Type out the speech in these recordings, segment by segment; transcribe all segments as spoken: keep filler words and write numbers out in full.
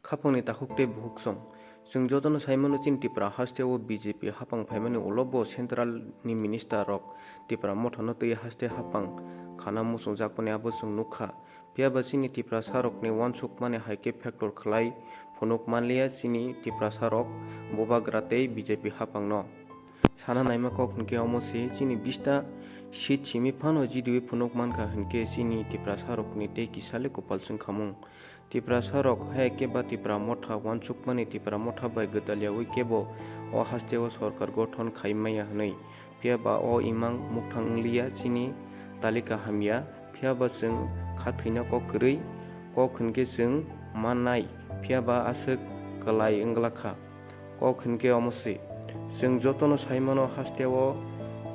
Khapangni takhuk tei bukhuk song. Chwng jotono sai mano chini Tipra haste o B J P hapang phaimani ulo bo central ni minister rok Tipra motha no twi haste hapang khana muchungjak mani abo chwng nukha. Phiya ba chini Tiprasa rokni uansuk mani hai khe factor khlai phunuk manliya chini Tiprasa rok Bubagra tei B J P hapang no. Sana naima kok hinkhe omo se chini bista seat simi phano G D U phunuk mankha hinkhe chini Tiprasa rokni tei kisa le kopal chwngkhamung. Tiprasa rok hai khe ba Tipra motha uansukmani Tipra motha bai gwdalyaui kebo o haste o sorkar gothon khai maya hwnwi. Phiya ba o imang mukthang wngliya chini talika hamya. Phiya ba chwng kha thwina kok kwrwi, kok hinkhe chwng mannai, phiya ba aswk kwlai wngla kha. Kok hinkhe omo se. Chwng jotono sai mano haste o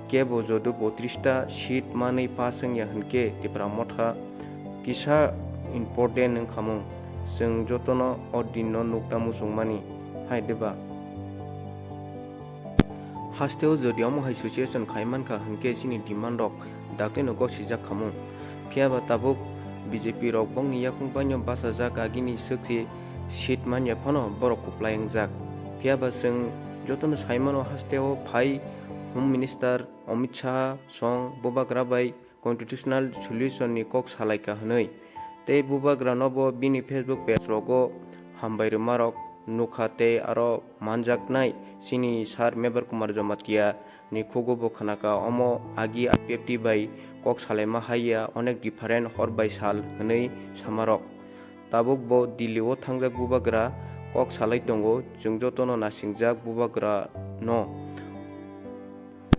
kebo jodo botris ta seat manwi pass wngya hinkhe Tipra motha kisa important wngkhamung. Chwng jotono o din no nukna muchungmani hai de ba? Haste o jodi omo hai situation khai mankha hinkhe chini demand rok dakti no gosijak khamung. Phiya ba tabuk B J P rok bongni yakung bai no bachajak agini swk se seat manya phano borok kwplai wngjak. Phiya ba chwng jotono sai mano haste o phai Home Minister Amit Shah song Bubagra bai constitutional solution ni kok salaikha hwnwi. Tei Bubagra no bo bini Facebook page rogo hambai rwma rok nukha tei aro manjaknai chini Sir Mebar Kumar Jamatia ni khugo bo khwnaka omo agi I P F T bai kok salaima haiya onek different hor bai sal hwnwi samarok. Tabuk bo Delhi o thangjak Bubagra kok salai tongo, chwng jotono nasingjak Bubagra no.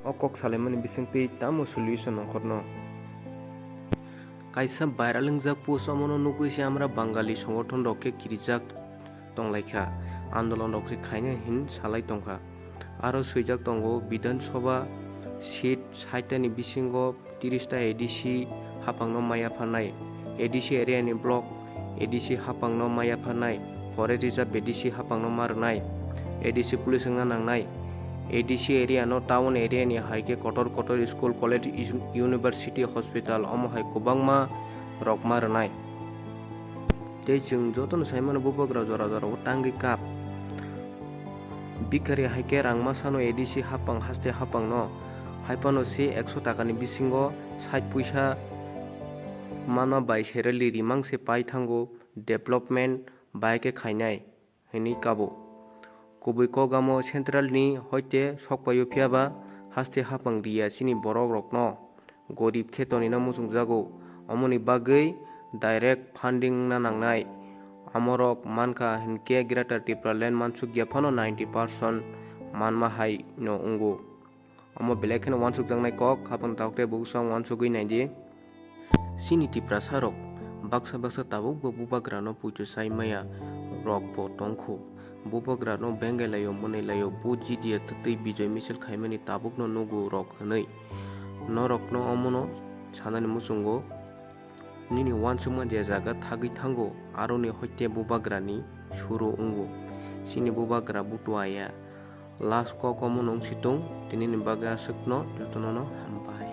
O kok salaimani bisingtwi tamo solution nongkhorno? Kaisa viral wngjak post omono nugwi se amra Bangali songothon rok khe kirijak tonglaikha, andolon rok se khaina hin salai tongkha. Aro swijak tongo Bidhan Sabha seat sait ta ni bisingo tiris ta A D C hapangno maya pharnai, A D C area ni block A D C hapangno maya pharnai, forest reserve A D C hapangno ma rwnai, A D C police wngna nangnai, A D C area no town area ni hai khe kotor kotor school, college, is-, university, hospital omo hai kwbangma rok ma rwnai. Tei chwng jotono sai mano Bubagra jora jora o tangwi kap. Bikari hai khe rang masano A D C hapang haste hapang no hai phano se ekso taka ni bisingo sait puisa manma bai serali rimang se pai thango, development bai khe khainai hwnwi kabo. Kubui kok amo central ni hoite sokpaio, phiya ba haste hapang riya chini borok rokno gorib khe tonina muchungjago, omoni bagwi direct funding wngna nangnai. Amorok mankha hinkhe Greater Tipraland mansukya phano ninety percent manma hai no wngo. Omo belai kheno uansukjaknai kok, hapang tabuk tei bukhuk song uansugwi naidi. Chini Tiprasa rok baksa baksa tabuk bo Bubagra no puitu sai maya rok bo tongkhu. Bubagra no bengai laio, mwnwi laio, vote jidiya twtwi bijoy misil khaimani tabuk no nugu rok hwnwi. Norok no omono sanani muchungo, nini uansukma je jaga thagwi thango, aroni hoite Bubagra ni suru wngo. Chini Bubagra butua ya. Last kok omo nung situng, tinini bagwi aswkno jotono no hambai.